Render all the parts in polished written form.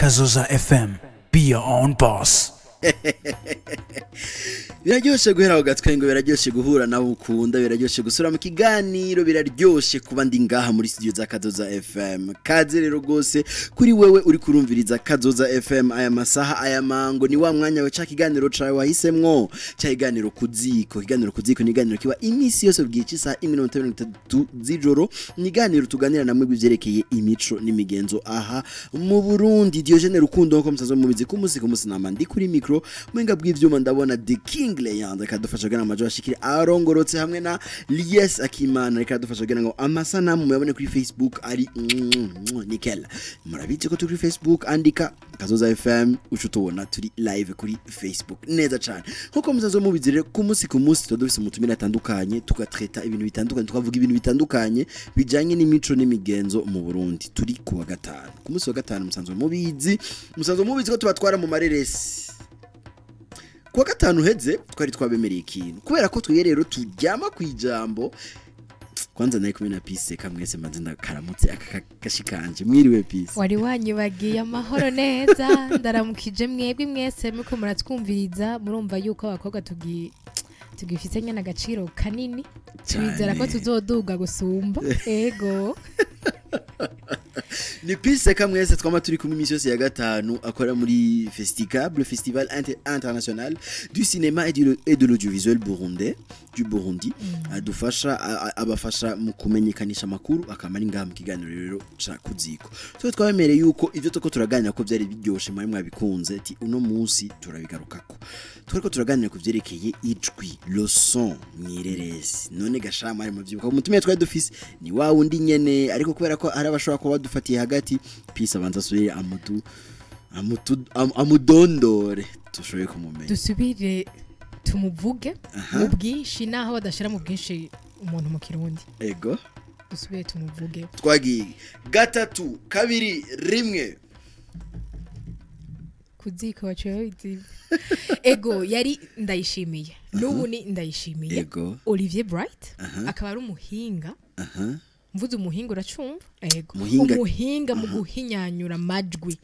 Kazoza FM. Be your own boss. Biraryoshe guhera ku gatwengo, biraryoshe guhura nawe ukunda, biraryoshe gusura mu kiganiro, biraryoshe kuba ndi ngaha muri studio za Kazoza FM. Kaze rero gose kuri wewe uri kurumviriza Kazoza FM aya masaha, aya mango ni wa mwanya we ca kiganiro cawe wahisemwo, ca kiganiro kuziko. Kiganiro kuziko ni iganiro kiba imisi yose bwica isaha 1:30 z'ijoro, ni iganiro tuganira namwe bivyerekeye imico n'imigenzo aha mu Burundi. Diogene Rukundo nko musazo mubizi ku munsi ku munsi nama ndi kuri micro mwenga bw'ivyuma, ndabona The King Leandre kadufasha kugira ngo amajo ashikire arongorotse, hamwe na Lies Akimana reka adufasha kugira ngo amasanamu muyabone kuri Facebook ari nickel. Murabizi ko turi kuri Facebook, andika Kazoza FM uca utubona turi live kuri Facebook neza cane. Nkuko musazo mubizi rero, ku munsi ku munsi tuba dufise umutumire atandukanye, tugatreta ibintu bitandukanye, tukavuga ibintu bitandukanye bijanye n'imico n'imigenzo mu Burundi. Turi ku wa gatanu, ku munsi wa gatanu musanzwe mubizi ko tubatwara mu mareresi. Kuwa gatanu heze twari twabemereye ikintu, kubera ko twiye rero turyama ku ijambo. Kwanza nari kumwe na Peace kamwese, manze ndakaramutse aka gashikanje. Mwiriwe, Peace. Wari wanyibagiye. Amahoro neza, ndaramukije mwebwe mwese muriko muratwumviriza. Murumva yuko abakobwa tugifise nyene agaciro kanini, twizera ko tuzoduga gusumba, ego. Ni Peace kamwese twama turi kumwe imisi yose ya gatanu, akora muri Festicab, le Festival international du cinéma et de l'audiovisuel burundais, du Burundi. Adufasha abafasha mu kumenyekanisha amakuru, akaba ari ngaha mu kiganiro rero ca kuziko. Twe twabemereye yuko ivyo tuko turaganira ko byari biryoshe, mwari mwabikunze, ati uno munsi turabigarukako. Twariko turaganira ku vyerekeye ijwi, le son mwireresi. None gashama ari muvyibuka umutumire twari dufise ni wa wundi nyene, ariko kubera ko hari abashobora kuba badufatiye hagati, Peace abanza asubire amutu amutu amudondore tushoboye kumumenya. Dusubire tumuvuge mu bwinshi, naho badashira mu bwinshi umuntu mu Kirundi. Ego. Dusubire tumuvuge. Twagiye, gatatu, kabiri, rimwe. Kuziko baciye babiziba. Ego, yari Ndayishimiye, n'ubu ni Ndayishimiye Olivier Bright, akaba ari umuhinga. Mvuze umuhinga uracumva, ego. Umuhinga mu guhinyanyura amajwi.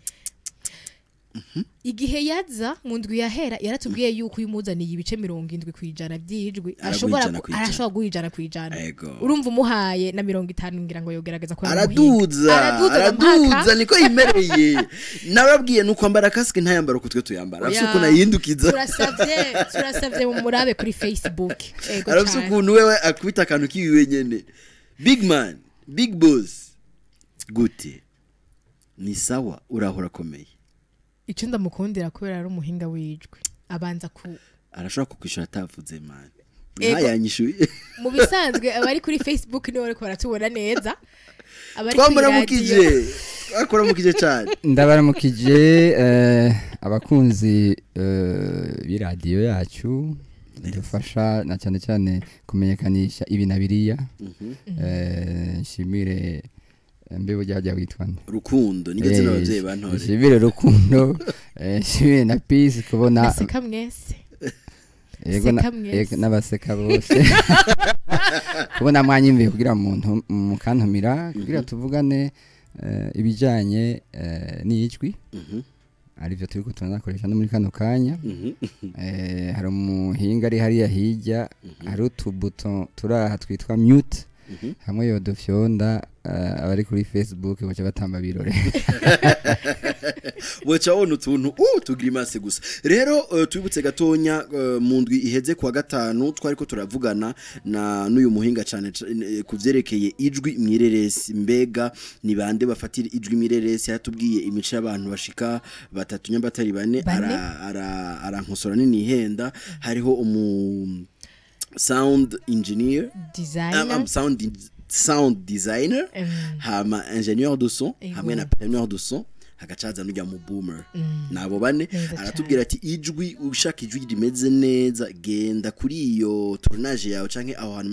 Igihe yaza mu ndwi yahera yaratubwiye yuko uyu muzaniye ibice 70% by'ijwi Araguha ashobora 100%. Arashobora guha 100%. Ego. Urumva umuhaye na 50 ngira ngo yogerageza kuba ari umuhinga. Araduza. Araduza mpaka. Araduza, niko yimereye. Nababwiye nuko ambara casque, ntayambara uko twe tuyambara, afise Oya. ukuntu ayihindukiza. Turasavye mu murabe kuri Facebook, ego. Arafise Cane. ukuntu wewe akubita akantu kiwiwe nyene. Big man, big boss, gute? Ni sawa, urahora akomeye. Icyo ndamukundira, kubera ari umuhinga w'ijwi, abanza ku Arashobora kukwishura atavuze, man. Ego. Ntayanyishuye. Mu bisanzwe abari kuri Facebook nibo bariko baratubona neza, abari kuri Twamuramukije. radio. Twakuramukije cyane. Ndabaramukije abakunzi b'iradiyo yacu dufasha na cyane cyane kumenyekanisha ibi na biriya. Nshimire mbe burya witwa nde? Rukundo nigeze n'ababyeyi bantore. Nshimire Rukundo, nshimire na Peace kubona Naseka mwese. Yego Seka mwese. Yego, n'abaseka bose kubona mwanyimviye kugira muntu mukantumira kugira tuvugane ibijyanye n'ijwi, arivyo turiko turanakoresha no muri kano kanya. Hari umuhinga ari hariya hirya, hari utubuto turi aha twitwa mute, hamwe yodufyonda, abari kuri Facebook baca batamba birore. Waca wabona utuntu tugrimase gusa. Rero tubibutse gatonya, mu ndwi iheze kuwa gatanu twariko turavugana na n'uyu muhinga cane ku vyerekeye ijwi mwireresi. Mbega ni bande bafatira ijwi mwireresi? Yatubwiye imico y'abantu bashika batatu nyamba atari bane. Bane. Arankosora nini ihenda, hariho umu sound engineer, designer. Sound designer, hama ingénieur de son, hamwe na preneur de son, hagacaza n'ujya mu boomer. Nabo bane. Neza. Aratubwira ati ijwi, ushaka ijwi rimeze neza, genda kuri iyo tournage yawe canke aho hantu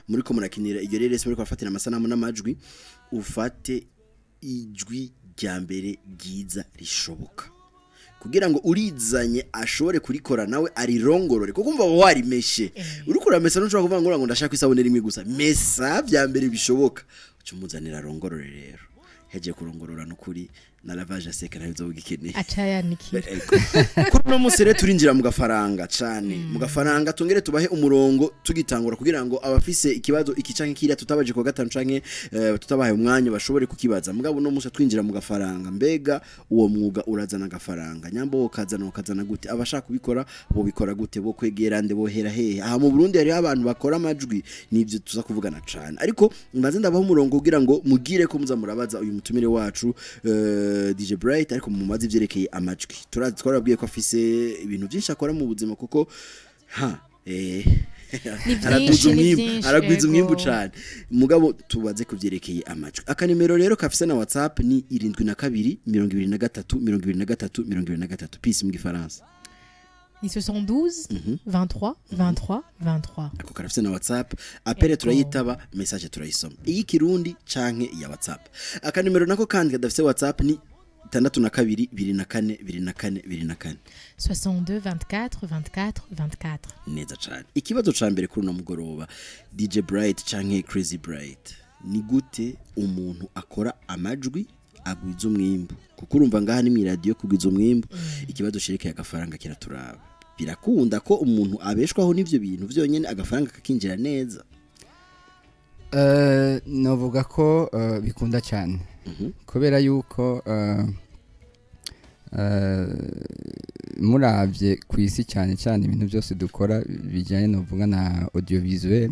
muri ko murakinira iyo reresi, muri ko bafatira amasanamu n'amajwi, ufate ijwi rya mbere ryiza rishoboka kugira ngo urizanye ashobore kurikora nawe arirongorore, kuko umva warimeshe, uriko uramesa ntushobora kuvuga ngo ndashaka isabune rimwe gusa. Mesa vya mbere bishoboka, uca umuzanira arongorore. Rero hejeje kurongorora n'ukuri. Na lavage sec nayo uzogikeneye. Acayanikira. Kuri no munsi rero turinjira mu gafaranga cane, mu gafaranga tongere tubahe umurongo tugitangura kugira ngo abafise ikibazo iki canke kiriya tutabaje ku wa gatanu canke tutabahaye umwanya bashobore kukibaza. Mugabo no munsi twinjira mu gafaranga, mbega uwo mwuga urazana agafaranga, nyambo ukazana ukazana gute, abashaka kubikora bo bikora gute, bo kwegera nde, bohera hehe? Aha mu Burundi hariho abantu bakora amajwi, nivyo tuza kuvugana cane, ariko mbanze ndabaho umurongo kugira ngo mugire ko muza murabaza uyu mutumire wacu DJ Bright, ariko mumaze ivyerekeye amajwi. Turazi twarabwiye ko afise ibintu byinshi akora mu buzima, kuko ha Ni araduza byinshi, ni umwimbu, byinshi, aragwiza umwimbu ego. cane. Mugabo tubaze kuvyerekeye amajwi. Akanimero rero kafise na WhatsApp ni 72 23 23 23, peace mu gifaransa. Ni 72 23 23 23. Ako karafise na WhatsApp, appel Ego. turayitaba, message turayisoma, iyi kirundi canke iya WhatsApp. Akanimero nako kandi kadafise WhatsApp ni 62 24 24 24. 62 24 24 24. Neza cane. Ikibazo ca mbere kuri uno mugoroba, DJ Bright canke Crazy Bright, ni gute umuntu akora amajwi agwiza umwimbu? Kuko urumva ngaha ni mw'iradiyo kugwiza umwimbu, ikibazo cerekeye agafaranga kiraturaba. Birakunda ko umuntu abeshwaho n'ivyo bintu vyonyene, agafaranga kakinjira neza? Novuga ko bikunda cyane, kubera yuko muravye ku isi, cyane cyane ibintu byose dukora bijyanye novuga na audiovisuel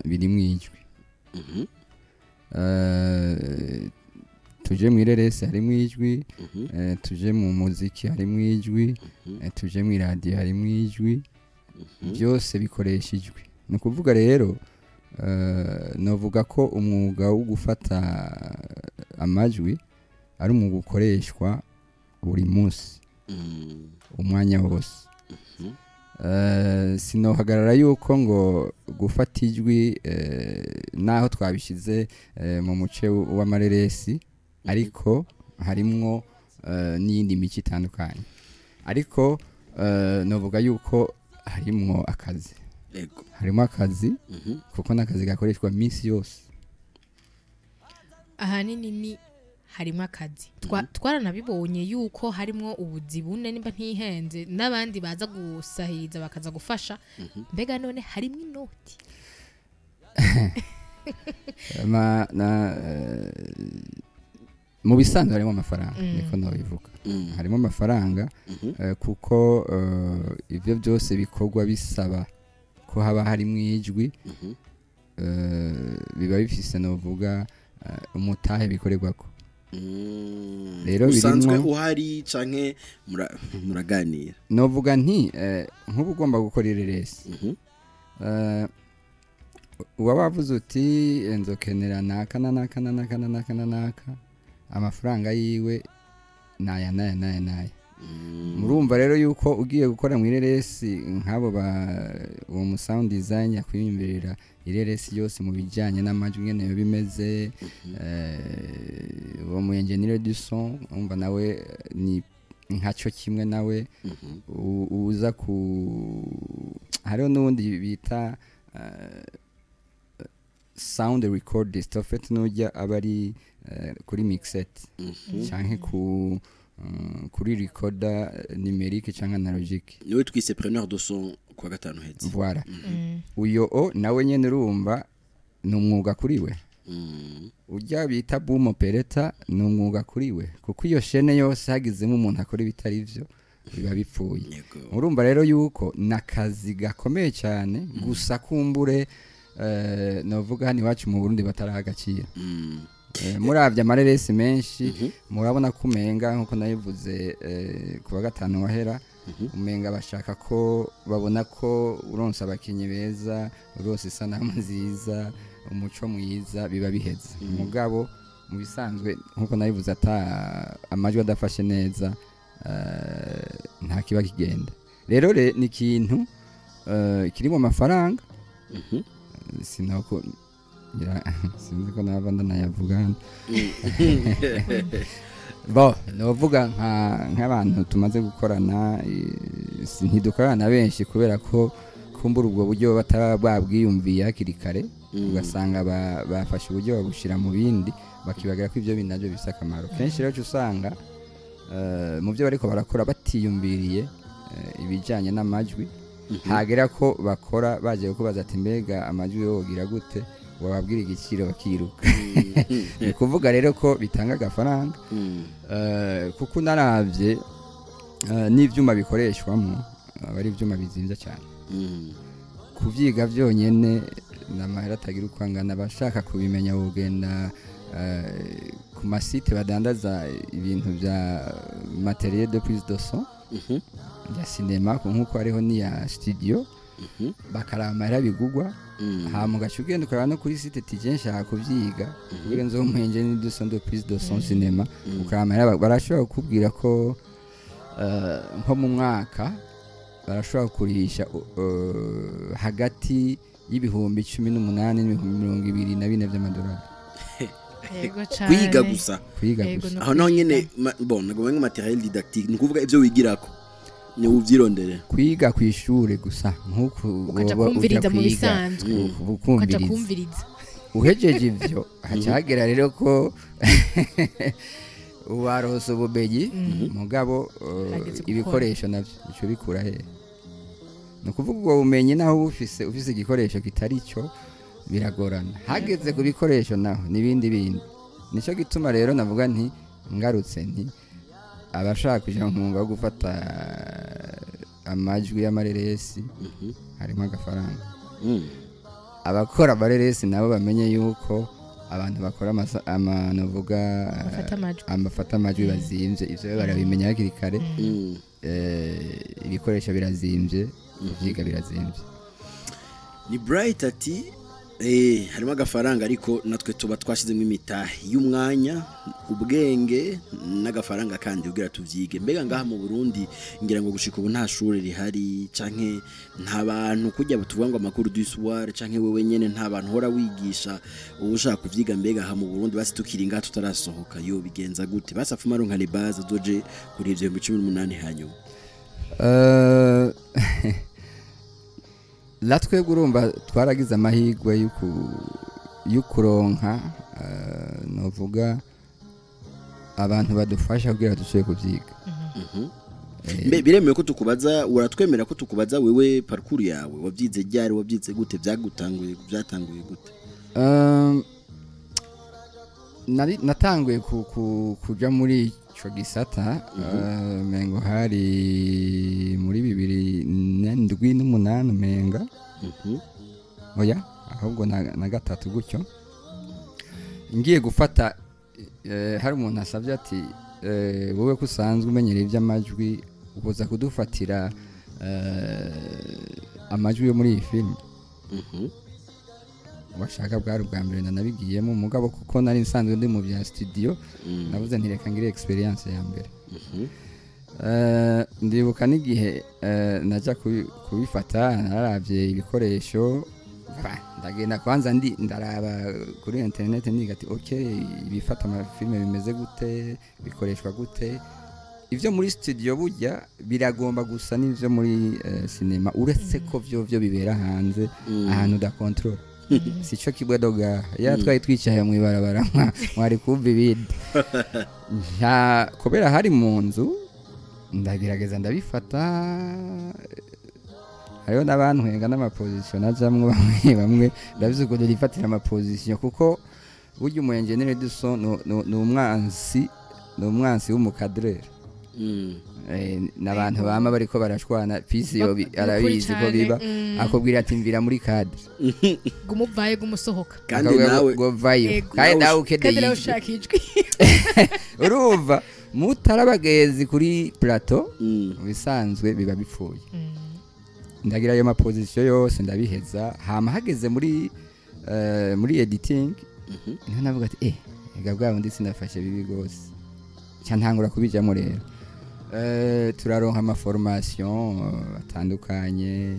biri mu ijwi. Tuje mu ireresi harimo ijwi, tuje mu muziki harimo ijwi, tuje mu iradiyo harimo ijwi, byose bikoresha ijwi. Ni ukuvuga rero novuga ko umwuga wo gufata amajwi ari umwuga ukoreshwa buri munsi, umwanya wose. Sinohagarara yuko ngo gufata ijwi, naho twabishyize mu muce w'amareresi, ariko harimwo n'iyindi mico itandukanye, ariko novuga yuko harimwo akazi. Harimo akazi, kuko n'akazi gakoreshwa minsi yose. Ahanini ni harimo akazi. Twaranabibonye yuko harimo ubuzi bune, nimba ntihenze, n'abandi baza gusahiriza bakaza gufasha. Mbega none harimo inoti? Ma, na, mu bisanzwe harimo amafaranga, niko nabivuga. Harimo amafaranga, kuko ibyo byose bikorwa bisaba ko haba harimo ijwi, biba bifise novuga umutahe bikorerwako. Rero usanzwe birimwo uhari canke muraganira? Novuga nti nk'ubu ugomba gukora ireresi, uba wavuze uti nzokenera naka na naka na naka na naka na naka, amafaranga yiwe naya naya naya naya. Murumva rero yuko ugiye gukora mu ireresi nk'abo ba uwo mu sound design yakwiyumvirira ireresi yose mu bijyanye n'amajwi ngene yo bimeze, uwo mu engineer du son umva nawe ni nkaco kimwe nawe uza ku hariho n'ubundi bita sound recordist, en fait nujya aba ari kuri mixette canke kuri recorder numérique canke analogique. Niwe twise preneur de son kuwa gatanu hetse. Voilà, uyo o nawe nyene urumva ni umwuga kuri we. Ujya bita boom operator ni umwuga kuri we, kuko iyo chaîne yose hagizemo umuntu akora ibitari vyo biba bipfuye. Urumva rero yuko nakazi gakomeye cyane, gusa kumbure novuga hano iwacu mu Burundi bataraha agaciro. Muravye amareresi menshi, murabona ko umenga nkuko nabivuze ku wa gatanu wahera, umenga bashaka ko babona ko uronse abakinyi beza, uronse isanamu nziza, umuco mwiza, biba biheze. Mugabo mu bisanzwe nkuko nabivuze, ata amajwi adafashe neza nta kiba kigenda. Rero ni ikintu kiri mu mafaranga. Sinoko ngira sinzi ko naba ndanayavuga hano. Bo novuga nk'abantu tumaze gukorana, ntidukorana benshi kubera ko kumbura ubwo buryo bataba babwiyumviye hakiri kare. Ugasanga bafashe uburyo babushira mu bindi, bakibagira ko ibyo bindi nabyo bifise akamaro. Kenshi rero uca usanga mu byo bariko barakora batiyumviriye ibijanye n'amajwi. Hagera ko bakora baje kubaza ati mbega amajwi yogira gute, wababwira igiciro bakiruka. Ni kuvuga rero ko bitanga agafaranga. Kuko naravye n'ivyuma bikoreshwamo aba ari ivyuma bizimvye cyane. Kuvyiga vyonyene n'amahera atagira uko angana. Abashaka kubimenya bogenda ku masite badandaza ibintu vya matériel de prise de son ya cinéma, nk'uko hariho n'iya studio, bakaraba amahera bigugwa. Hama ugaca ugenda ukaraba no kuri site ati je nshaka kuvyiga kugira nzobe umu ingénieur de son, de prise de son cinéma, ukaraba amahera barashobora kukubwira ko nko mu mwaka barashobora kurihisha hagati y'18,000 n'ibihumbi 24 vy'amadolari. Yego cane. Kwiga gusa? Kwiga Yego, gusa. no Aho naho kwiga. nyene bon, nagomba ngo matériel didactique, ni ukuvuga ivyo wigirako ni uvyirondere. Kwiga kw'ishure gusa, nk'uku Ukaja woba uja kumviriza mu kwiga, bisanzwe. Ukaja ukumviriza. Kumviriza. Uhejeje ivyo, haca hagera rero ko waronse ubumenyi, mugabo Hageze gukora. ibikoresho navyo bico bikura hehe? Ni ukuvuga ubwo bumenyi naho uba ufise, ufise igikoresho kitari cyo biragorana. Hageze ku bikoresho naho n'ibindi bindi. Nico gituma rero navuga nti, ngarutse nti abashaka kuja mu mwuga wo gufata amajwi y'amareresi harimo agafaranga. Abakora amareresi nabo bamenye yuko abantu bakora novuga Bafata amajwi. Amafata amajwi bazimvye. Ivyo rero barabimenya hakiri kare. Ibikoresho birazimvye, kuvyiga birazimvye. Ni Bright ati harimo agafaranga, ariko natwe tuba twashyizemo imitahe y'umwanya, ubwenge n'agafaranga kandi kugira tuvyige. Mbega ngaha mu Burundi, ngira ngo gushika ubu nta shuri rihari canke nta bantu kujya tuvuga ngo amakuru du soir, canke wewe nyene nta bantu hora wigisha uba ushaka kuvyiga? Mbega aha mu Burundi basi, tukiri ngaha tutarasohoka, yo bigenza gute basi afuma aronka les bases azoje kuri ivyo 18,000 hanyuma? La twebwe urumva twaragize amahirwe y'ukuronka novuga abantu badufasha kugira dushobore kuvyiga. Mbe biremewe ko tukubaza, uratwemera ko tukubaza wewe parcours yawe? Wavyize ryari? Wavyize gute? Byatanguye gute? Natanguye kuja muri ico gisata, mengo hari muri 2007 n'umunani menga. Oya, ahubwo na gatatu gutyo. Ngiye gufata hari umuntu asabye ati wowe ko usanzwe umenyereye iby'amajwi, uza kudufatira amajwi yo muri iyi filime. Washaka bwari ubwa mbere nanabigiyemo, mugabo kuko nari nsanzwe ndi mu bya studio, navuze nti reka ngire expérience ya mbere. Ndibuka n'igihe najya kubifata, naravye ibikoresho, ndagenda kwanza ndi ndaraba kuri internet, niga ati okay, ibifata amafilme bimeze gute, bikoreshwa gute? Ivyo muri studio burya biragomba gusa n'ivyo muri cinéma, uretse ko vyo bibera hanze, ahantu udakontorora. Sico kimwe doga ya twari twicaye mu ibarabara, mwari kumva ibindi. Nta kubera hari mu nzu, ndagerageza ndabifata. Hariho n'abantwenga n'amaposition najamwo bamwe bamwe. Ndabizi ukuntu nifatira amaposition, kuko burya umu ingénieur du son ni umwansi w'umucadreur. N'abantu bama bariko barashwana pisi yo Nukuri arabizi ko cane, biba akubwira ati mvira muri cadre. Gumuvayo, gumusohoka. Kandi Akabwira nawe ngo vayo. Yego. Kandi nawe kandi ukeneye nawe ijwi. ushaka ijwi. Urumva mutari abagenzi kuri plateau, mu bisanzwe biba bipfuye. Ndagira ayo maposition yose ndabiheza, hama hageze muri editing niho navuga ati ega bwa bundi sinafashe bibi gose, nca ntangura kubijamo rero. Turaronka amaformation atandukanye.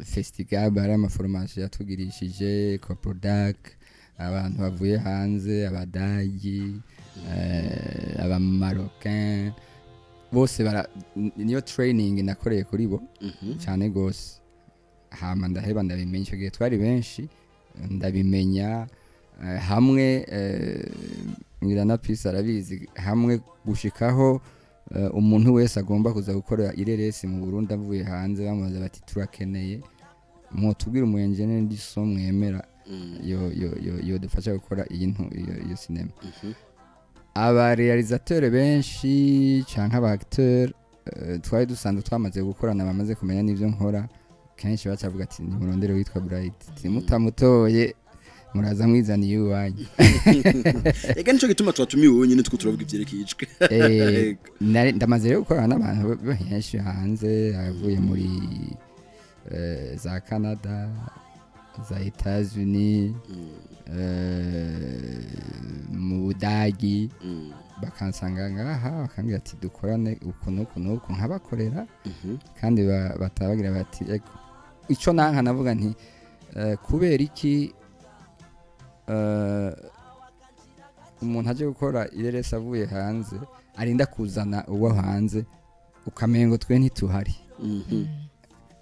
Festigab hari amaformation yatugirishije, Coprodac, abantu bavuye hanze, abadagi, abamarocain, bose bara niyo training nakoreye kuri bo cyane gose. Hama ndaheba ndabimenya. Icyo gihe twari benshi, ndabimenya hamwe ngira na Peace arabizi, hamwe gushikaho umuntu wese agomba kuza gukora ireresi mu Burundi avuye hanze bamubaza bati turakeneye mwotubwira umu engineer du son mwemera yo dufasha gukora iyi ntu iyo sinema. Aba réalisateur benshi canke aba acteur twari dusanzwe twamaze gukorana, bamaze kumenya n'ivyo nkora, kenshi bacavuga ati nimurondere witwa Bright, timutamutoye muraza mwizaniye iwanyu. Ega nico gituma twatumiwe wenyine, two turavuga ivyerekeye ijwi. Ndamaze rero gukorana n'abantu benshi hanze, avuye muri za Canada, za Etats-Unis, mu Budagi, bakansanga ngaha bakambwira ati dukorane uku n'uku n'uku, nkabakorera. Kandi batabagira bati ego. Ico nanka navuga nti kubera iki umuntu aje gukora ireresi avuye hanze arinda kuzana uwo hanze, ukamengo twe ntituhari.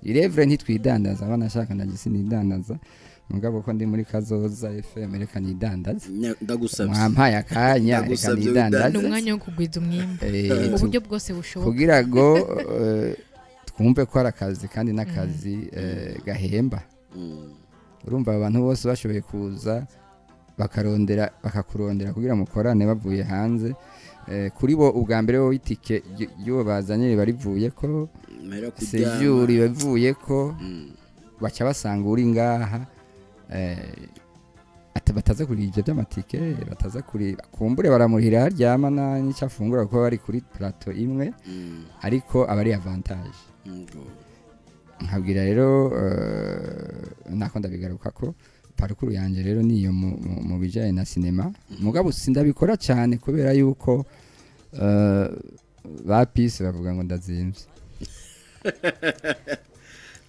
Irevre ntitwidandaza, banashaka ndagisi nidandaza, mugabo ko ndi muri Kazoza FM reka nidandaze. Ndagusabye. Mwampaye akanya, reka Ndagusabye. nidandaze. Ni umwanya wo kugwiza umwimbu mu buryo bwose bushoboka, kugira ngo twumve ko ari akazi, kandi n'akazi gahemba. Urumva abantu bose bashoboye kuza bakarondera, bakakurondera kugira mukorane bavuye hanze, kuri bo ubwa mbere wowe itike y'uwo bazanye riba rivuye ko Mahera kuryama. Séjour bivuye ko baca basanga uri ngaha, ati bataza kuri ibyo by'amatike, bataza kuri kumbure baramurihira haryama n'icyo afungura kuko bari kuri plateau imwe, ariko aba ari avantage. Nkabwira rero nako ndabigaruka ko parcours yanje rero niyo mu bijanye na sinema, mugabo sindabikora cyane kubera yuko ba Peace bavuga ngo ndazimvye.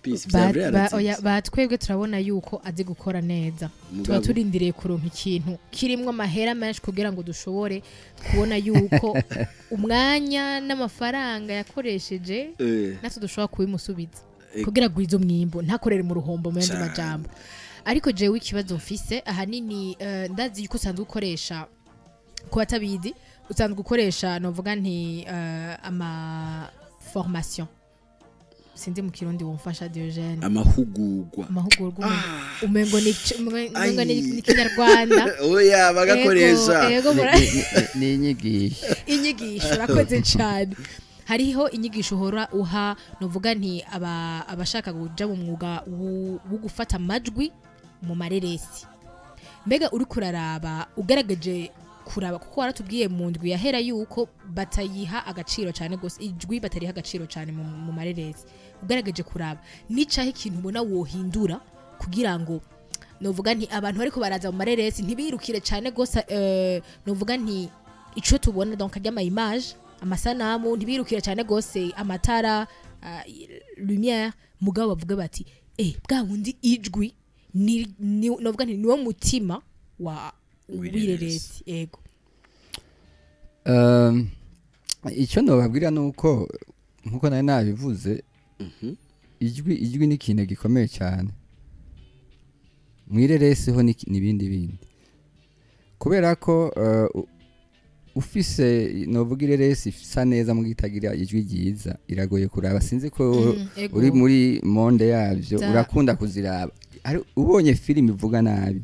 Peace vya vrai aratsinze. Oya, ba twebwe turabona yuko azi gukora neza, tuba turindiriye kuronka ikintu kirimwo amahera menshi kugira ngo dushobore kubona yuko umwanya n'amafaranga yakoresheje natwe dushobora kubimusubiza, kugira agwize umwimbu, ntakorere mu ruhombo, mu yandi majambo. Ariko jewe ikibazo mfise ahanini, ndazi yuko usanzwe ukoresha, ku batabizi, usanzwe ukoresha, novuga nti ama formation, sinzi mu Kirundi wumfasha, Diogene. Amahugurwa. Amahugurwa, umengo ni umengo ni Kinyarwanda. Oya, bagakoresha. Ego, Ni inyigisho. Inyigisho, urakoze cyane. Hariho inyigisho uhora uha, novuga nti abashaka kuja mu mwuga wo gufata amajwi mu mareresi. Mbega uri kuraraba, ugaragaje kuraba, kuko waratubwiye mu ndwi yahera yuko batayiha agaciro cyane gose ijwi, batariha agaciro cyane mu mareresi, ugaragaje kuraba nicaho ikintu ubona wohindura kugira ngo, novuga nti, abantu bariko baraza mu mareresi ntibirukire cyane gose, novuga nti ico tubona, donc ry'ama image, amasanamu, ntibirukire cyane gose amatara, lumière, mugabo bavuga bati bwa bundi ijwi ni novuga nti niwo mutima wa W'ireresi. w'ireresi, ego. Icyo nobabwira ni uko, nkuko nari nabivuze, ijwi ni ikintu gikomeye cyane mw'ireresi ho n'ibindi bindi, kubera ko ufise, novuga, ireresi isa neza mu itagira ijwi ryiza iragoye kuraba. Sinzi ko Ego. uri muri monde yabyo, urakunda kuziraba. Ubonye filime ivuga nabi,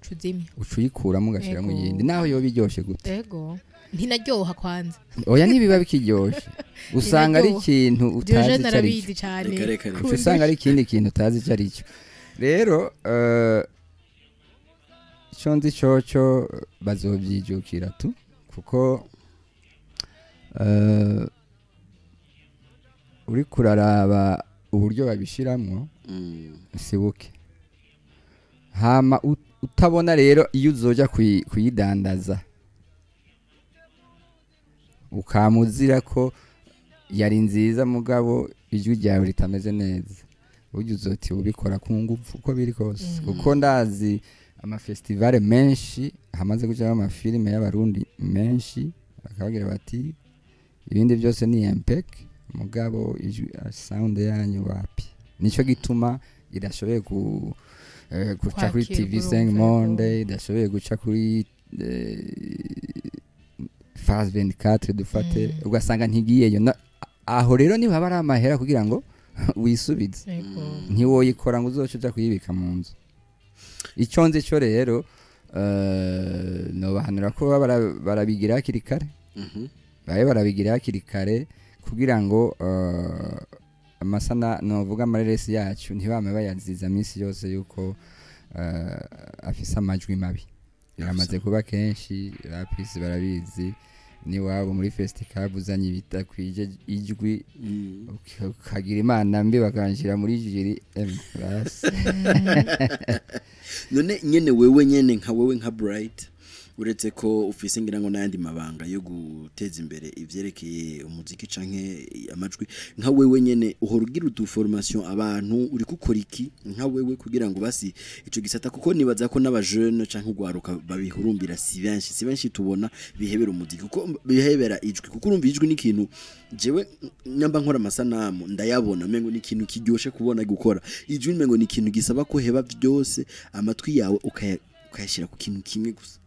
Cuzimya. uca uyikuramo ugashyiramo iyindi, naho yoba iryoshe gute. Ego, ntinaryoha kwanza. Oya, ntibiba bikiryoshe, usanga ari Ntinaryoha. ikintu utazi Diogene icyo ari cyo. arabizi cyane. Reka, reka, reka. Uca usanga ari ikindi kintu utazi icyo ari cyo. Rero icyo nzi cyoco bazobyijukira tu, kuko uri kuraraba uburyo babishiramwo si buke. Hama utabona rero iyo uzoja kuyidandaza ukamuzira ko yari nziza mugabo ijwi ryawe ritameze neza, burya uzoti ubikora ku ngufu uko biri kose, kuko ndazi amafestivale menshi hamaze kujyaho amafilime y'Abarundi menshi, bakabagira bati ibindi byose ni impec, mugabo ijwi, sound yanyu wapi. Nico gituma idashoboye guca kuri TV5 Monde, idashoboye guca kuri Phase 24 dufate, ugasanga ntigiyeyo. Aho rero niba haba ari amahera kugira ngo wisubize, ntiwoyikora ngo uzoce uja kuyibika mu nzu. Icyo nzi cyo rero nobahanura ko barabigira hakiri kare, babe barabigira hakiri kare kugira ngo amasana novuga amareresi yacu ntibame bayaziza minsi yose yuko afise amajwi mabi. Biramaze kuba kenshi, rapisi barabizi, ni wabo muri festival uzanye bitakwije ijwi ukagira imana mbi bakanshira muri jiri basi. None nyene wewe nyene nka wewe nka Bright, uretse ko ufise ngira ngo n'ayandi mabanga yo guteza imbere ivyerekeye umuziki canke amajwi, nka wewe nyene uhora ugira utu formation abantu, uri gukora iki nka wewe kugira ngo basi ico gisata, kuko nibaza ko n'aba jeune canke ugwaruka babihurumbira si benshi tubona bihebera umuziki, kuko bihebera ijwi, kuko urumva ijwi ni ikintu jewe nyamba nkora amasanamu ndayabona mengo ni ikintu kiryoshe kubona gukora ijwi, mengo ni ikintu gisaba ko heba byose amatwi yawe ukayashira ku kintu kimwe gusa.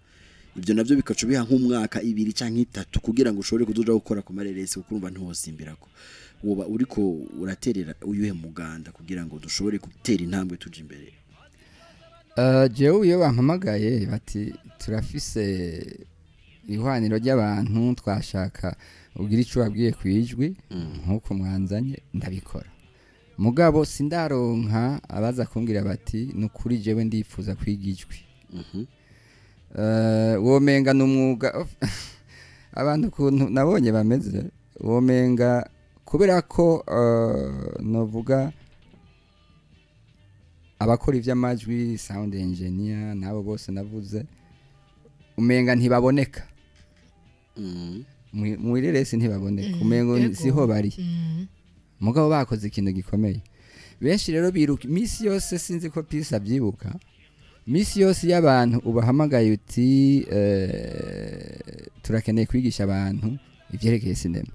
Ibyo navyo bikaca biha nk'umwaka 2 canke 3 kugira ngo ushobore kuzoja gukora ku mareresi, kuko urumva ntiwosimbirako. Woba uriko uraterera uyuhe muganda kugira ngo dushobore gutera intambwe tuja imbere? Jewe iyo bampamagaye bati turafise ihwaniro ry'abantu twashaka ugira ico wabwiye kwijwi nkuko mwanzanye, ndabikora. Mugabo sindaronka abaza kumbwira bati nukuri jewe ndifuza kwiga ijwi. Womenga n'umwuga abantu kuntu nabonye bameze, womenga kubera ko novuga abakora ivy'amajwi sound engineer nabo bose navuze umenga ntibaboneka. Mwireresi ntibaboneka, umengo siho bari. Mugabo bakoze ikintu gikomeye. Benshi rero biruka misi yose, sinzi ko Peace abyibuka, misi yose y'abantu ubahamagaye uti turakeneye kwigisha abantu ivyerekeye sinema,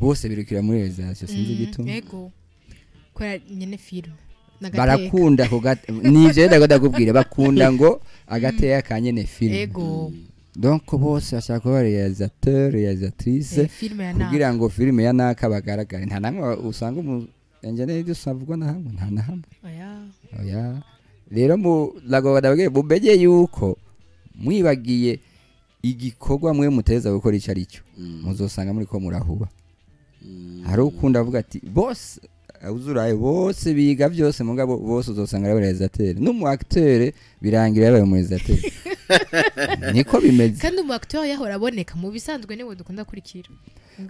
bose birukira muri realization, sinzi igituma. Yego, kubera nyene film barakunda nivyo ndakubwira, bakunda ngo agateya ka nyene film. Yego, donc bose bashaka kuba realisateur, realisatrice kugira ngo film ya naka bagaragare. Nta namwe usanga umu engineer dusavugwa na hamwe, nta na hamwe. Oya. Rero mu lagoda bagire bubeje yuko mwibagiye igikorwa mwe muteza gukora ico aricyo, muzosanga muri ko murahuba. Hari ukunda avuga ati bose uzuraye bose biga byose, mugabo bose uzosanga ari realisateur n'umu acteur birangira yabaye umu realisateur. Niko bimeze. Kandi umu acteur yahora aboneka mu bisanzwe niwe dukunda kurikira.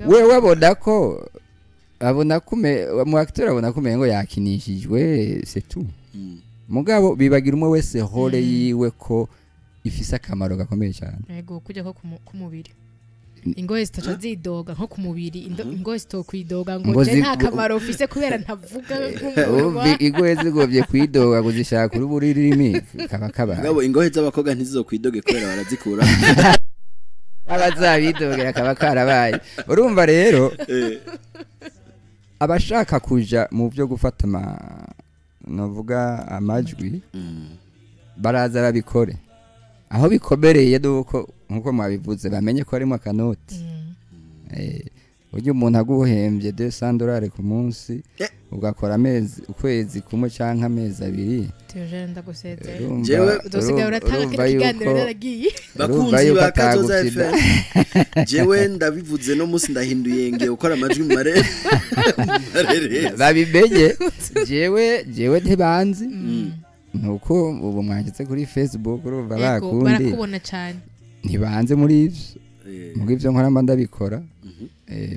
Wewe abona ko abona kume mu acteur abona kume ngo yakinishijwe, c'est tout. Mugabo bibagira umwe wese hole yiwe ko ifise akamaro gakomeye cyane. Yego, kujya ko kumubiri ingohe zitaca zidoga nko kumubiri, ingohe zitokwidoga ngo je nta kamaro ufise kubera ntavuga. Ingohe zigobye kwidoga ngo zishaka uri burimi kaba kaba. Mugabo ingohe z'abakobwa ntizokwidoge kubera barazikura. Abazabidogera kaba karabaye. Urumva rero abashaka kuja mu byo gufata navuga amajwi baraza babikore. Aho bikomereye nuko nkuko mwabivuze bamenye ko harimo akanoti. Ujye umuntu aguhembye $200 ku munsi ugakora amezi ukwezi kumwe canke amezi abiri. Tuje ndagusezera. Jewe udosigara uratanga kino kiganiro naragiye. Bakunzi ba Kazoza FM. Jewe ndabivuze no munsi ndahinduye ngiye gukora amajwi mu marere. Babimenye jewe ntibanzi. Nuko ubu mwanditse kuri Facebook urumva bakundi barakubona cyane. Ntibanze muri ivyo. Mugo ivyo nkora mba ndabikora.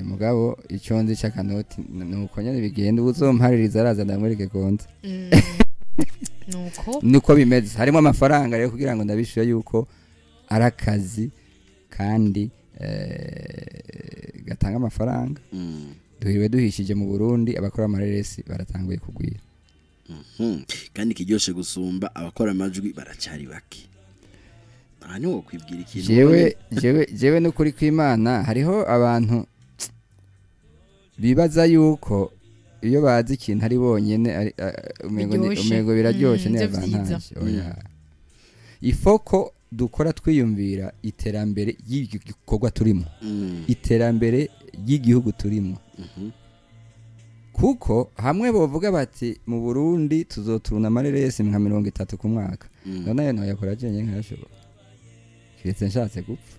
Mugabo icyo nzi cy'akanoti nuko nyene bigenda, uzompaririza araza ndamwereke konti. Nuko niko bimeze. Harimo amafaranga rero kugira ngo ndabishyure yuko arakazi kandi gatanga amafaranga. Duhiriwe duhishije mu Burundi abakora amareresi baratanguye kugwira. Kandi kiryoshe gusumba abakora amajwi baracari bake. Aha niho kwibwira ikintu. Jewe n'ukuri kw'Imana hariho abantu bibaza yuko Iyo bazi ikintu ari bonyene, umengo biraryoshe, ni avantage. Oya, ifoko dukora twiyumvira iterambere y'igikorwa turimo, iterambere ry'igihugu turimo. Kuko hamwe bovuga bati mu Burundi tuzoturuna amareresi nka 30 ku mwaka, none nayo yakora jenye nkashobora kiretse nshatse gupfa.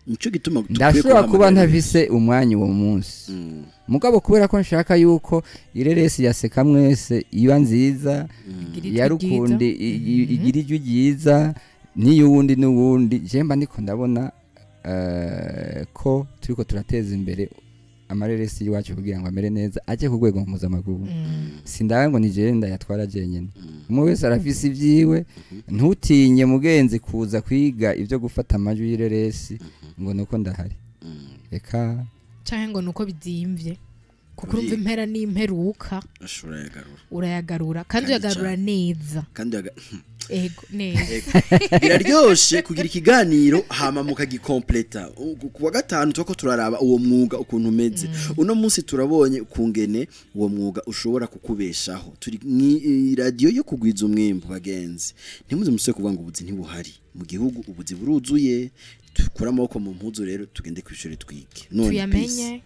Nico gituma ndashobora kuba ntafise umwanya uwo munsi, mugabo kubera ko nshaka yuko ireresi yaseka mwese iba nziza, ya Rukundi igira ijwi ryiza n'iyuwundi n'uwundi, je mba ndiko ndabona ko turiko turateza imbere amareresi y'iwacu kugira ngo amere neza aje ku rwego mpuzamakungu. Sindawe ngo ni jewe ndayatwara jenyine, umwe wese arafise ivyiwe. Ntutinye mugenzi kuza kwiga ivyo gufata amajwi y'ireresi ngo nuko ndahari, reka canke ngo nuko bizimvye, kuko urumva impera n'imperuka urayagarura kandi uyagarura neza, kandi ego neza. Biraryoshe kugira ikiganiro hama mukagikompleta. Ku wa gatanu tuko turaraba uwo mwuga ukuntu umeze. Uno munsi turabonye ukungene uwo mwuga ushobora kukubeshaho. Turi ni radio yo kugwiza umwimbu bagenzi. Ntimuze museye kuvuga ngo ubuzi ntibuhari mu gihugu, ubuzi buruzuye. Tukura amaboko mu mpuzu rero tugende kwishuri twige. None tuyamenye,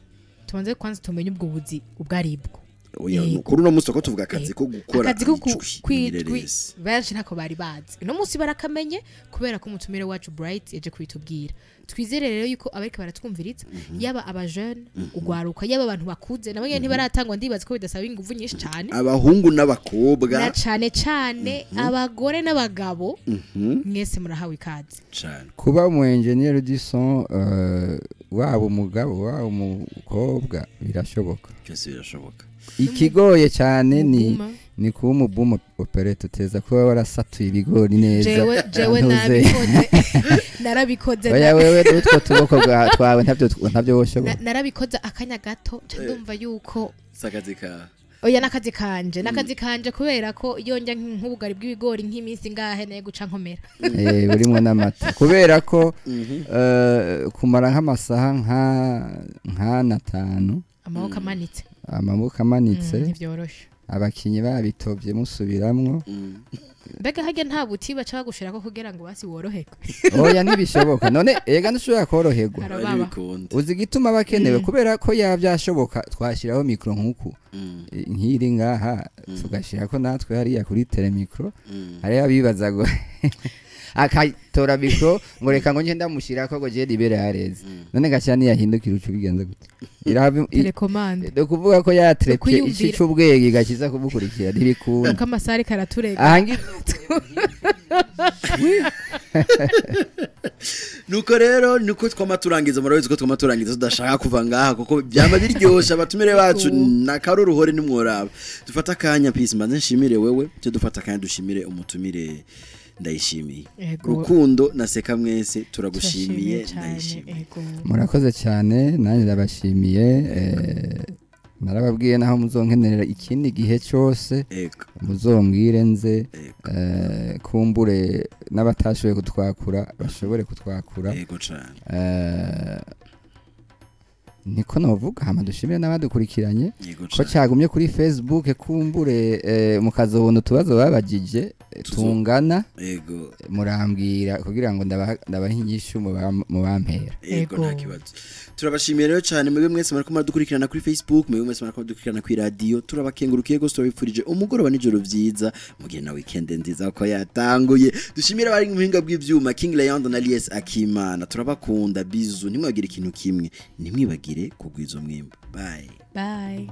tubanze kwanza tumenye ubwo buzi ubwaribwo. Oya, kuri uno munsi ko tuvuga akazi ko gukora akazi ko kwijwi benshi ntako bari bazi, uno munsi barakamenye kubera ko umutumire wacu Bright yaje kwitubwira. Twizere rero yuko abariko baratwumviriza, yaba aba jeune ugwaruka, yaba abantu bakuze nabo nyene ntibaratangwa, ndibaza ko bidasaba inguvu nyinshi cyane, abahungu n'abakobwa na cane cane abagore n'abagabo, mwese murahawe ikaze cyane. Kuba umu engineer du son, waba umugabo waba umukobwa, birashoboka, byose birashoboka. Ikigoye cyane ni kuba umuboom operator, teza kuba warasatuye ibigori neza. Jewe narabikoze, narabikoze. Oya wewe n'utwo tuboko twawe ntabyo woshobora. Narabikoze akanya gato ndumva yuko sakazi ka oya nakazi kanje, nakazi kanje kubera ko iyo njya nk'ubugari bw'ibigori nk'iminsi ngahe naye guca nkomera. Burimo n'amata kubera ko kumara nk'amasaha nka 5 amaboko amanitse, amaboko amanitse ntivyoroshe, abakinyi babitovye musubiramwo. Mbega harya nta buti baca bagushirako kugira ngo basi woroherwe? Oya ntibishoboka. None ega ntushobora koroherwa, uzi igituma bakenewe kubera ko yavyashoboka twashiraho micro nkuku nkiri ngaha, tugashirako natwe hariya kuri telemicro, hariya bibaza ngo akatora micro ngo reka ngo ngenda mushirako ngo je libere hareze, none gacha niyahindukira ucu bigenze gute? Telecommande do kuvuga ko yatrepye ici cubwenge gakiza kumukurikira ntibikunda, uko amasare karaturega ahangi. Nuko rero nuko twamaturangiza, murabizi ko twamaturangiza tudashaka kuva ngaha kuko byama biryosha abatumire bacu nakaruruhore nimworaba. Dufata akanya peace, mbanze nshimire wewe, cyo dufata akanya dushimire umutumire Ndayishimiye. Rukundo naseka mwese turagushimiye Ndayishimiye. Murakoze cyane, nanjye ndabashimiye. Narababwiye naho muzonkenerera ikindi gihe cyose muzombwire nze, kumbure n'abatashoboye kutwakura bashobore kutwakura. Yego cyane. Niko novuga hama dushimire n'abadukurikiranye ko cyagumye kuri Facebook, kumbure mukazobona utubazo babagije tungana. Yego murambwira kugira ngo ndabaha inyishu mu bampera. Yego nta kibazo. Turabashimiye rero cyane mwebwe mwese muriko muradukurikirana kuri Facebook, mwebwe mwese muriko muradukurikirana kuri radio. Turabakengurukiye gose, turabipfurije umugoroba n'ijoro vyiza, mugihe na weekend nziza ko yatanguye. Dushimire abari mu buhinga bw'ivyuma King Leon na Lies Akimana. Turabakunda bizu, ntimwagire ikintu kimwe, ntimwibagire kugwiza umwimbu. Bye bye.